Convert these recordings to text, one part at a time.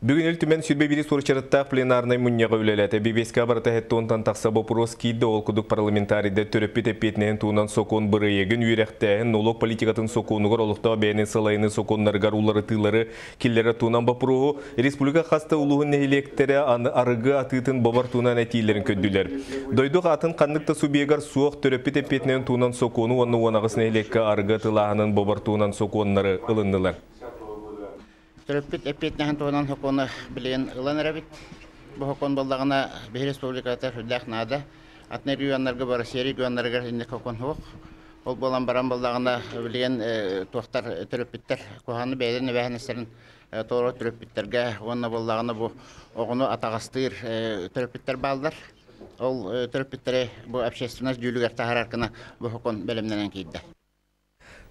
Бүгүн Ил Түмэн 21 уочараттаах пленарнай мунньаҕа үлэлээтэ. Бэбиэскэҕэ барыта 70-тан тахса боппуруос киирдэ. Ол курдук парламентарийдар төрөппүт эппиэтинэһин туһунан сокуон бырайыагын, үөрэхтээһин, нолуок политикатын сокуонугар, олохтоох бэйэни салайыныы сокуоннарыгар уларытыылары киллэрэр туһунан боппуруоһу, республика хас да улууһун нэһилиэктэрэ арыгы атыытын бобор туһунан этиилэрин көрдүлэр. Дойду атын ханнык да субъегар суох төрөппүт эппиэтинэһин туһунан сокуону уонна 18 нэһилиэккэ арыгы атыылааһынын бобор туһунан сокуоннары ылыннылар. Төрөппүт эппиэтинэһин туһунан сокуону билигин ылан эрэбит. Бу сокуон буоллаҕына биһи республиката сүрдээх наада. Атын регионнарга, Россия регионнарыгар инник сокуон суох. Ол буолан баран буоллаҕына билигин туохтар төрөппүттэр куһаҕаны бэйэлэрин эбээһинэстэрин толорор төрөппүттэргэ уонна буоллаҕына бу оҕону атаҕастыыр төрөппүттэр бааллар. Ол төрөппүттэри бу общественность дьүүлүгэр таһаарар гына бу сокуон бэлэмнэнэн киирдэ.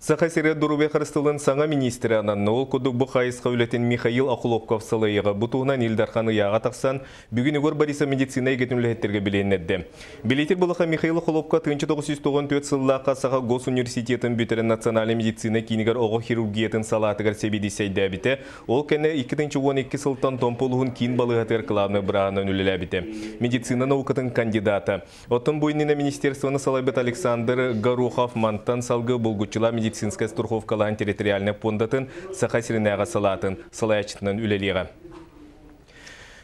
Саха сирэ доруобуйа харыстабылын саҥа миниистирэ ананна. Ол курдук бу хайысха үлэтин Михаил Охлопков салайыаҕа. Бу туһунан Ил Дархан ыйааҕа тахсан, бүгүн Егор Борисов медицина эйгэтин үлэһиттэргэ билиһиннэрдэ. Билиитик булаха Михаил Охлопко 1994 сыллаахха Саха госуниверситетын бүтэрэн Национальнай медицина киинигэр оҕо хирургиятын салаатыгар сэбиэдиссэйдээбитэ. Ол кэннэ 2012 сылтан Томпо улууһун киин балыыһатыгар кылаабынай бырааһынан үлэлээбитэ. Медицина наукатын кандидата. Оттон бу иннинэ министерствоны салайбыт Александр Горохов мантан салгыы булгуччулаах медицинскэй страховкалаан территориальнай пуондатын Саха сиринээҕи салаатын салайааччытынан үлэлиэҕэ.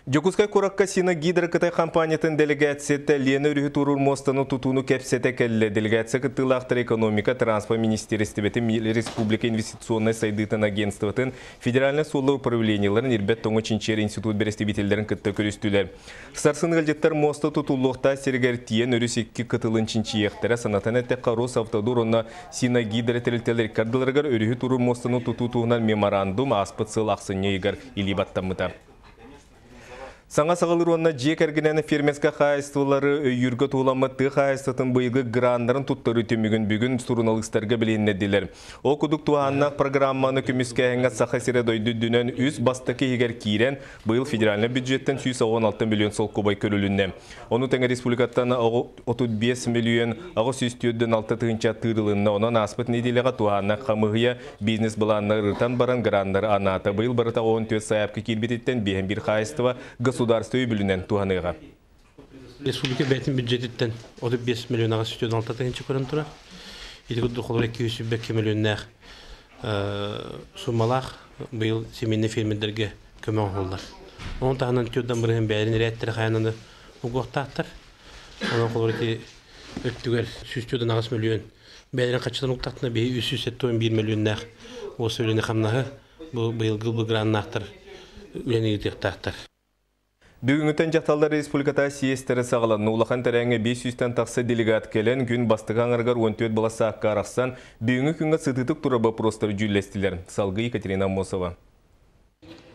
Дьокуускай куоракка Сина Гидро Кытай компаниятын делегацията Лена өрүһү туоруур муостаны тутууну кэпсэтэ кэллэ. Делегация кыттыылаахтара экономика, транспорт министиэристибэтин, республика инвестиционнай сайдыытын агентствотын, федеральнай суоллар управлениеларын, ирбэт тоҥу чинчийэр институт бэрэстэбиитэллэрин кытта көрүстүлэр. Сарсын ыалдьыттар муоста тутуллуохтаах сиригэр тиийэн өрүс икки кытылын чинчийиэхтэрэ. Санатан эттэххэ, Росавтодор уонна Синогидро тэрилтэлэр икки ардыларыгар өрүһү туруу муостаны тутуу туһунан меморандум ааспыт сыл ахсынньы ыйыгар илии баттаммыта. Саҥа саҕалыыр уонна дьиэ кэргэнэн фермерскэй хаһаайыстыбалары өйүүргэ туһуламмыт тыа хаһаайыстыбатын быйылгы граннарын туттарыы түмүгүн бүгүн суруналыыстарга билиһиннэрдилэр. Ол курдук туһааннаах программаны көмүскээһиҥҥэ Саха сирэ дойду үрдүнэн үс бастакы иһигэр киирэн, Быйыл федеральнай бюджеттэн 116 миллион солкуобай көрүлүннэ. Ону тэҥэ республикаттан 35 миллион 846 тыһыынча тыырылынна. Онон ааспыт нэдиэлэҕэ туһааннаах хамыыһыйа бизнес-былааннары ырытан баран граннары анаата. Быйыл барыта 14 сайаапка киирбититтэн 51 хаһаайыстыба государство үбүлүнэн туһаныаҕа. Республика бэйэтин бюджетиттэн 35 миллион 806 тыһыынча көрөн турар. Ити курдук холобур 222 миллионнаах суммалаах быйыл семейный фермердэргэ көмө оҥоһуллар. Ону таһынан түөртэн бырыһын бэйэлэрин ирээттэрэ хайананы угуохтаахтар. Онон холобур ити өттүгэр 148 миллион бэйэлэрин хаччытын уктахтына биһи 371 миллионнаах уос үлэни хамнаһы бу быйылгы бу граннаахтар үлэни ыытыахтаахтар. Бүгүҥҥүттэн дьахталлар республиката съезтэрэ саҕаланна. Улахан тэрээҥҥэ 500-тэн тахса делегат кэлэн, күн бастакы аҥарыгар 14 былассаакка арахсан, бүгүҥҥү күҥҥэ сытыытык турар боппуруостары дьүүллэстилэр. Салгыы Екатерина Аммосова.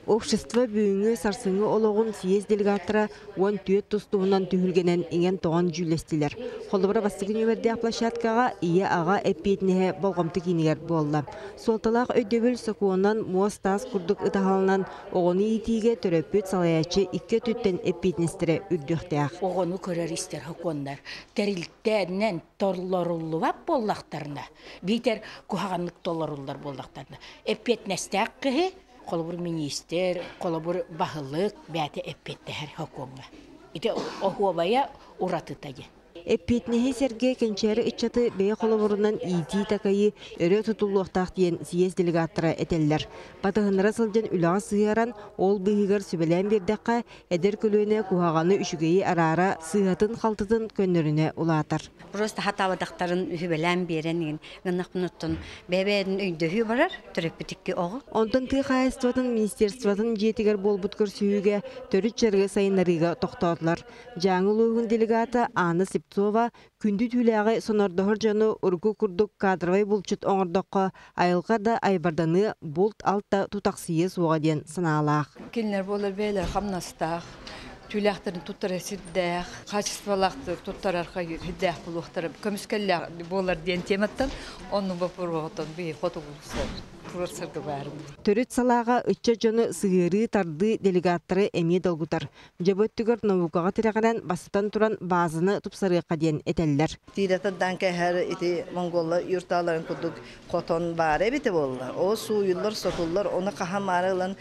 Общество бүгүҥҥү сарсыҥҥы олоҕун съезд делегаттара 14 тус-туһунан түһүлгэнэн иҥэн-тоҥон дьүүллэстилэр. Холобура, бастакы нүөмэрдээх площадкаҕа ийэ-аҕа эппиэтинэһэ болҕомто киинигэр буолла. Суолталаах өйдөбүл сокуонунан муос-таас курдук ытаһаланан Оҕону иитиигэ төрөппүт салайааччы икки өттүттэн эппиэтинэстэрэ үрдүөхтээх. Оҕону көрөр-истэр сокуоннар тэрилтэнэн толоруллубат буоллахтарына, биитэр куһаҕаннык толоруллар буоллахтарына, эппиэтинэстээх киһи, холобур, миниистир, холобур, баһылык бэйэтэ эппиэттэһэр сокуоҥҥа. Ити оһуобайа уратыта диэн. Эппиэтинэһи сэргэ кэнчээри ыччаты бэйэ холобурунан иитии-такайыы өрө тутуллуохтаах диэн съезд делегаттара этэллэр. Батыһыннара сылдьан үлэҕэ сыһыаран, ол быыһыгар сүбэлээн биэрдэххэ, эдэр көлүөнэ куһаҕаны үчүгэйи араара, сыыһатын-халтытын көннөрүнэ улаатар. Просто хатаабатахтарын үһүбэлээн биэрэн игин гыннахпын оттон бэйэ-бэйэтин өйдөһүү барар төрөппүт икки оҕо. Онтон тыа хаһаайыстыбатын министерствотын дьиэтигэр буолбут көрсүһүүгэ төрүт дьарыгы сайыннарыыга тохтоотулар. Дьааҥы улууһун делегата Анна Слепцова күндү түүлээҕи сонордоһор дьону урукку курдук кадровай булчут оҥордоххо, айылҕа да айбарданыа, булт-алт да тутахсыйыа суоҕа диэн санаалаах. Кинилэр буолар бэйэлэрэ хамнастаах, түүлээхтэрин туттара сирдээх, хаачыстыбалаахтык туттарар сирдээх буолуохтара, көмүскэллээх буолар диэн тематтан онну боппуруоһутун биһи хотугу Турарсарга баарым. Төрүт салааҕа ыччат дьону сыһыарыы тардыы делегаттары эмиэ долгутар. Дьөбөттүгэр наукаҕа тирэҕирэн бастатан туран базаны тупсарыахха диэн этэллэр. Тиирэтэрдаан кэһэр ити монголлар юрталарын курдук хотон баара эбитэ буолла. О сууйуллар, сотуллар, оны хаһан маары ылан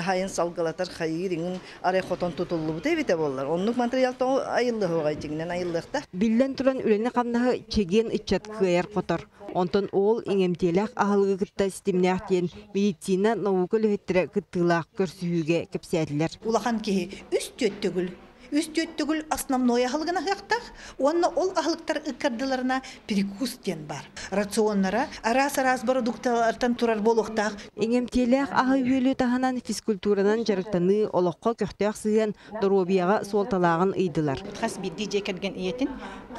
хайын салгылатар хайыыр иҥин арай хотон тутуллубута эбитэ буоллар. Оннук материал тоҕо айыллыһуҕай дьиҥинэн айыллыахта. Биллэн туран үлэни хамнаһы чэгиэн ыччат кыайар хотор. Онтон ол иҥэмтиэлээх аһылыгы кытта ситимнээх диэн медицина наука үлэһиттэрэ кыттыылаах көрсүһүүгэ кэпсээтилэр. Улахан киһи үс түөттөгүл үс түөттөгүл основной аһылыгын аһыахтаах уонна ол аһылыктар ыккардыларына перекус диэн бар. Рационнара араас-араас продукталартан турар буолуохтаах. Иҥэмтиэлээх аһы-үөлү таһынан физкультуранан дьарыктаныы олоххо көхтөөх сыһыан доруобуйаҕа суолталааҕын ыйдылар. Хас биирдии дьиэ кэргэн ийэтин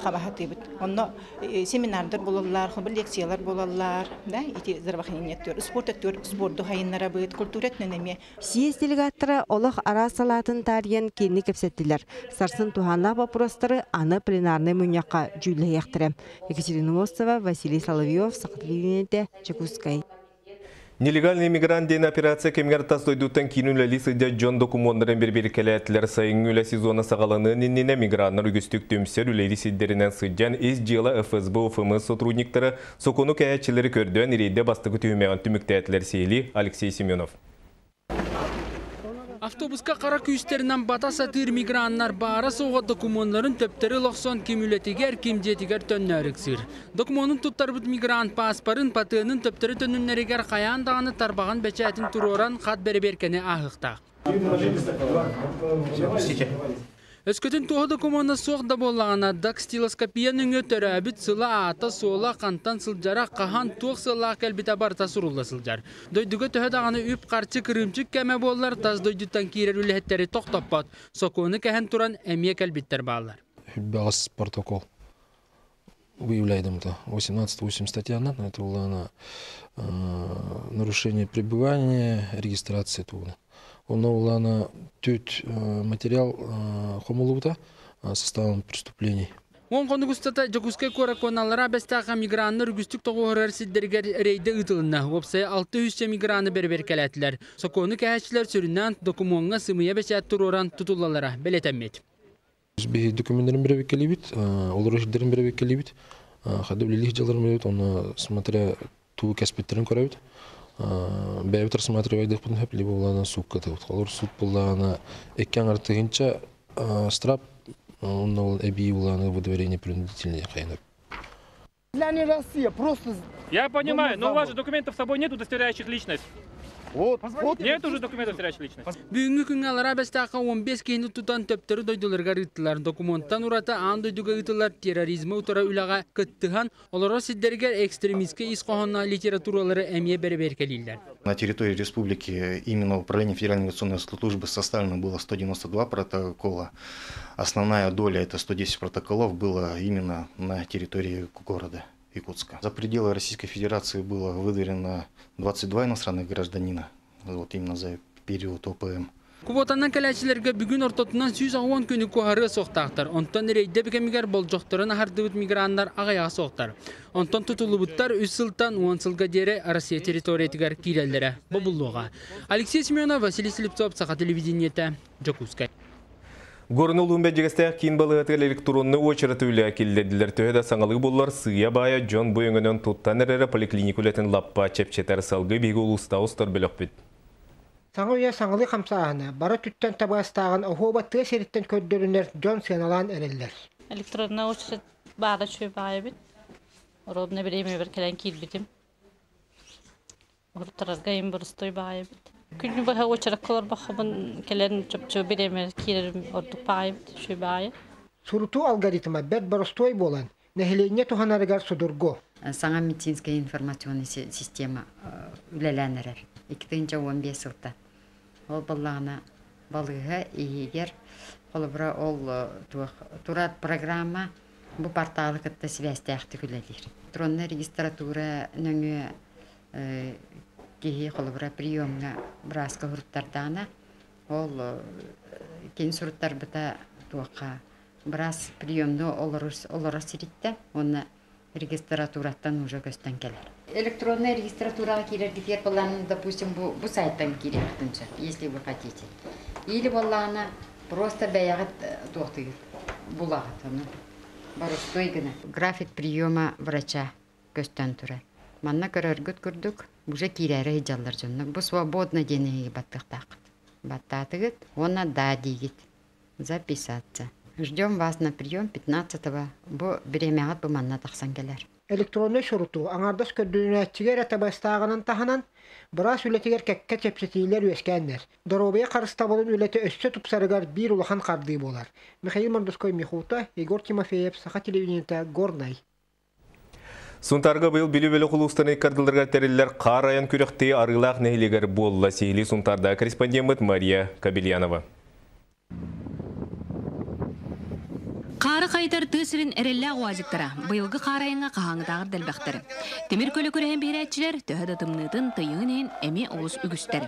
хабаһатыыбыт. Онно семинардар буолаллар, лекциялар буолаллар, да, ити здравоохранение өттүгэр, спорт өттүгэр спорду хайыннарабыт, культура өттүнэн эмиэ. Съезд делегаттара олох араас салаатын таарыйан киэҥник кэпсэттилэр. Сарсын туһааннаах боппуруостары аны пленарнай мунньахха дьүүллэһиэхтэрэ. Екатерина Мостова, Василий Соловьев, Саха телевидениетэ, Дьокуускай. Нелегальный мигрант диэн операция кэмигэр тас дойдуттан киин үлэлии сылдьар дьон докумуоннарын бэрэбиэркэлээтилэр. Сайыҥҥы үлэ сезона саҕаланыан иннинэ миграннар үгүстүк түмсэр үлэлии сирдэринэн сылдьан ис дьыала ФСБ УФМС сотрудниктара сокуону кэһээччилэри көрдөөн рейдэ бастакы түһүмэҕин түмүктээтилэр. Сиһилии Алексей Семенов. Автобуска қара күүстеринен бата сатыыр миграннар баара суоҕа докумуоннарын төптөрү охсон ким үлэтигэр, ким дьиэтигэр төннөөрү ыксыыр. Докумуонун туттарбыт мигрант пааспарын, патыанын төптөрү төнүннэригэр хайаан даҕаны тарбаҕын бэчээтин туруоран хат бэрэбиэркэни ааһыахтаах. Өскөтүн туоһу докумуона суох да буоллаҕына, дактилоскопия нөҥүө төрөөбүт сыла, аата, суола, хантан сылдьара, хаһан, туох сыаллаах кэлбитэ барыта сурулла сылдьар. Дойдуга төһө даҕаны үп-харчы кырыымчык кэмэ буоллар, тас дойдуттан киирэр үлэһиттэри тохтоппот. Сокуону кэһэн туран эмиэ кэлбиттэр бааллар. Баҕас протокол выявляет это 18.8 статьяна, это была она нарушение пребывания, регистрация тугуна. Онно улана түт материал хомулубута составом преступлений. 10 хонук устата Дьокуускай куоракка уонна Аллараа Бэстээххэ миграннар үгүстүк тоҕуоһурар сирдэригэр рейдэ ыытылынна. Уопсайа 600 миграны бэрэбиэркэлээтилэр. Сокуону кэһээччилэр сүрүннээн докумуоҥҥа сымыйа бэчээт туруоран тутуллаллара бэлиэтэммит. Биһи документтарын бэрэбиэркэлиибит, олорор сирдэрин бэрэбиэркэлиибит, хада үлэлиир дьалларын билэбит, онно смотря тугу кэспиттэрин көрөбүт. Бэйэбит рассматривайдыахпытын сөп, либо булаана суукка тыбыт. Олор суут буллаана икки аҥар тыһыынча штраф, онно ол эбии булааны выдворение принудительный хайынап. Для не Россия, просто... Я понимаю, но у вас же документов с собой нет, удостоверяющих личность. Вот, вот. Нет уже документов, удостоверяющих личность. Бүгүҥҥү күҥҥэ Аллараа Бэстээххэ 15 киһини тутан төптөрү дойдуларыгар ыыттылар. Докумуонтан ураты аан дойдуга ыытыллар терроризмы утары үлэҕэ кыттыһан, олорор сирдэригэр экстремистскэй ис хоһоонноох литературалары эмиэ бэрэбиэркэлииллэр. На территории республики именно Управление Федеральной миграционной службы составлено было 192 протокола. Основная доля, это 110 протоколов, было именно на территории города Якутска. За пределы Российской Федерации было выдворено 22 иностранных гражданина, вот именно за период ОПМ. Квотанан кэлээччилэргэ бүгүн ортотунан 110 күнү куоһарыа суохтаахтар. Онтон рейдэ кэмигэр болдьохторун аһардыбыт миграннар аҕыйаҕа суохтар. Онтон тутуллубуттар 3 сылтан 10 сылга диэри Россия территориятыгар киирэллэрэ бобуллуоҕа. Алексей Семенов, Василий Слепцов, Саха телевидениетэ, Дьокуускай. Горнай улууһун Бэрдьигэстээх киин балыыһатыгар электроннай уочараты үлэҕэ киллэрдилэр. Төһө да саҥалыы буоллар, сыыйа-баайа дьон бу өҥөнөн туттан эрэрэ поликлиника үлэтин лаппа чэпчэтэр. Салгыы биһиги улуустааҕы устар бөлөхпүт. Саҥа үйэ саҥалыы хамсааһына бары өттүттэн табыгастааҕын оһуоба тыа сириттэн көрдөрүнэр дьон сыаналаан эрэллэр. Электронная очередь баара үчүгэй баҕайы эбит. Ровно бириэмэбэр кэлэн киирбитим. Уруттарарга им боростуой баҕайы эбит. Күнү быһа уочаракка олорбоххобун кэлэн чопчу бириэмэ киирэрим ордук баҕайы эбит, үчүгэй баҕайы. Сурутуу алгоритма бэрт боростуой буолан, нэһилиэнньэ туһанарыгар судургу. Саҥа медицинскэй информационнай система үлэлээн эрэр. 2015 сылтан. Ол буоллаҕына балыыһа иһигэр холобура ол туох турар программа бу порталы кытта сибээстээхтик үлэлиир. Электроннай регистратура нөҥүө киһи холобура приемҥа бырааска суруттардаҕына ол кини суруттарбыта туохха быраас приемну олорор сириттэн уонна регистратураттан уже көстөн кэлэр. Электронная регистратураҕа киирэргитигэр былаан, допустим, бу, бу сайттан киириэххитин сөп, если вы хотите. Или буоллаҕына просто бэйэҕит туохтуйгут булаҕыт ону. Боростуой гына. График приема врача көстөн турар. Манна көрөргүт курдук, уже киирээри сылдьаллар дьоннор. Бу свободно диэн эһиги баттыахтааххыт. Баттаатыгыт уонна да диигит. Записаться. Ждем вас на прием 15-го. Бу бириэмэҕит бу манна тахсан кэлэр. Электроннай сурутуу аҥаардас көрдөрүнээччигэ эрэ табыгастааҕынан таһынан, быраас үлэтигэр кэккэ чэпчэтиилэр үөскээннэр, доруобуйа харыстабылын үлэтэ өссө тупсарыгар биир улахан хардыы буолар. Михаил Мордовской Михута, Егор Тимофеев, Саха телевидениета, Горнай. Сунтаарга быйыл Бүлүү бөлөх улуустарын иккардыларыгар тэриллэр хаар айан күрэхтии Арыылаах нэһилиэгэр буолла. Сиһилии Сунтаардаах корреспондеммыт Мария Кабельянова. Хаары хайытар тыа сирин эрэллээх уазиктара быйылгы хаар айаҥҥа хаһааҥҥытааҕар да элбэхтэр. Тимир көлө күрэһин биэрээччилэр төһө да тымныытын, тыйыһын иһин эмиэ олус үгүстэр.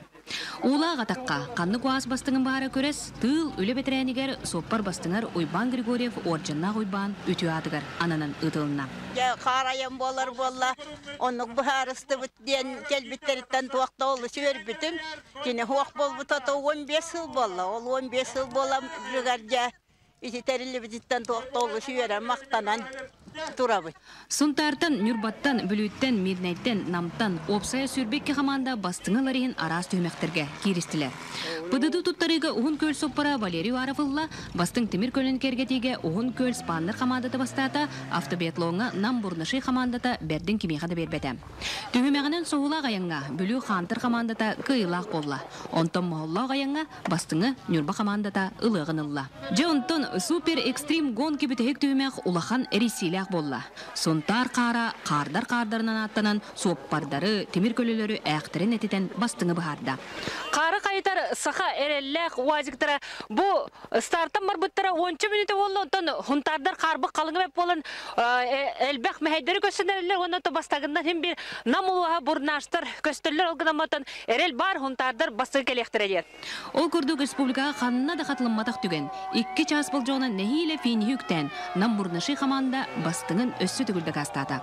Уулаах атахха ханнык уаз бастыҥын баара күрэс тыыл үлэ бэтэрээнигэр суоппар бастыҥар Уйбаан Григорьев Уордьаннаах Уйбаан үтүө аатыгар ананан ыытылынна. Дьэ, хаар айан буолар буолла, оннук быһаарыстыбыт диэн кэлбиттэриттэн туох да олус үөрбүтүм. Кини суох буолбута то 15 сыл буолла. Ол 15 сыл буолан дьэ ити тэриллибититтэн туох да олус үөрэн махтанан турабыт. Сунтаартан, Ньурбаттан, Бүлүүттэн, Мирнэйтэн, Намтан уопсайа 22 хамаанда бастыҥ ылар иһин араас түһүмэхтэргэ кииристилэр. ПДД туттарыыга Уһун Күөл соппора Валерий Уаров ылла, бастыҥ тимир көлөн кэргэтиигэ Уһун Күөл спаннер хамаандата бастаата, автобиатлоҥҥа Нам Бурнаши хамаандата бэрдин кимиэхэ да биэрбэтэ. Түһүмэҕинэн соһуулаах айаҥҥа Бүлүү Хантер хамаандата кыайыылаах буолла. Онтон моһоллоох айаҥҥа бастыҥы Ньурба хамаандата ылыаҕын ылла. Дьэ онтон супер экстрим гонки бүтэһик түһүмэх улахан эрийсиилээх буолла. Сунтаар хаара хаардар хаардарынан ааттанан суоппардары, тимир көлөлөрү ээхтэрин этитэн бастыҥы быһаарда. Хаары хайытар саха эрэллээх уазиктара бу стартан барбыттара уонча мүнүүтэ буолла, онтон хунтаардар хаарбыт халыҥа бэп буолан элбэх мэһэйдэри көстөнөрүллэр уонна то бастагынан хим бир нам улууһа бурнаштар көстөллөр, ол гынан эрэл баар хунтаардар бастыгы кэлиэхтэрэ диэн. Ол курдук республикаҕа ханна да хатылымматах түгэн, 2 чаас болдьоҕунан нэһиилэ финиһи үктээн, Нам Бурнаши хамаанда бастыҥын өссө төгүл дакаастаата.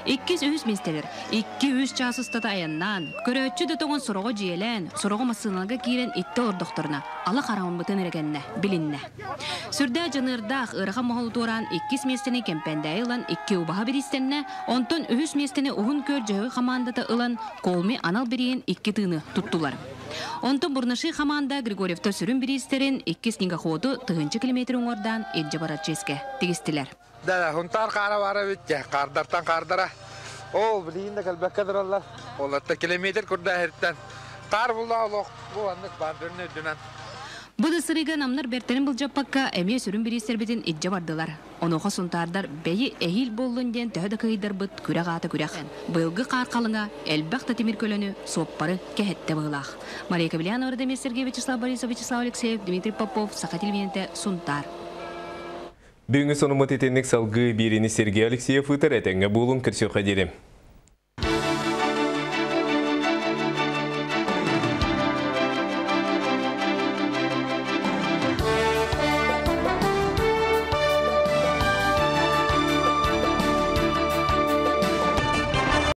Иккис-үһүс миэстэлэр 2-3 чаас устата айаннаан, көрөөччү да тоҥон сороҕо дьиэлээн, сороҕо массыыналарга киирэн иттэ олордохторуна, ала хараҥаммытын эрэ кэннэ билиннэ. Сүрдээх дьаныардаах, ыарахан моһолу туораан иккис миэстэни Кэмпэндээйи ылан икки убаһа бириистэннэ, онтон үһүс миэстэни Уһун Күөл Дьөһөгөй хамаандата ылан Колми анал бирииһин икки тыыны туттулар. Онтон Бурнаши хамаанда Григорьевтар сүрүн бириистэрин икки снегоходу тыһыынча километр уҥуордаан илдьэ барар чиэскэ тигистилэр. Да, Хунтаар хаара баара эбит дьэ, хаардартан хаардара. Ол билигин да кэлбэккэ тураллар. Олорто километр курдаа иһиттэн хаар булла олох бу аннык баардырын үрдүнэн. Бу да сырыыга намнар бэртэрин былдьаппакка эмиэ сүрүн бириистэрбитин илдьэ бардылар. Онуоха сунтаардар бэйи эһиил буоллун диэн төһө да кыһыйдарбыт күрэх аата күрэх. Быйылгы хаар халыҥа элбэх да тимир көлөнү, суоппары кэһэттэ быһыылаах. Мария Кобельянова, Радомир Сергеев, Вячеслав Борисов, Вячеслав Алексеев, Дмитрий Попов, Саха телевидениетэ, Сунтаар. Бүгүҥҥү сонуммут итинник салгыы биэриини Сергей Алексеев ыытар этэҥҥэ буолуҥ көрсүөххэ диэри.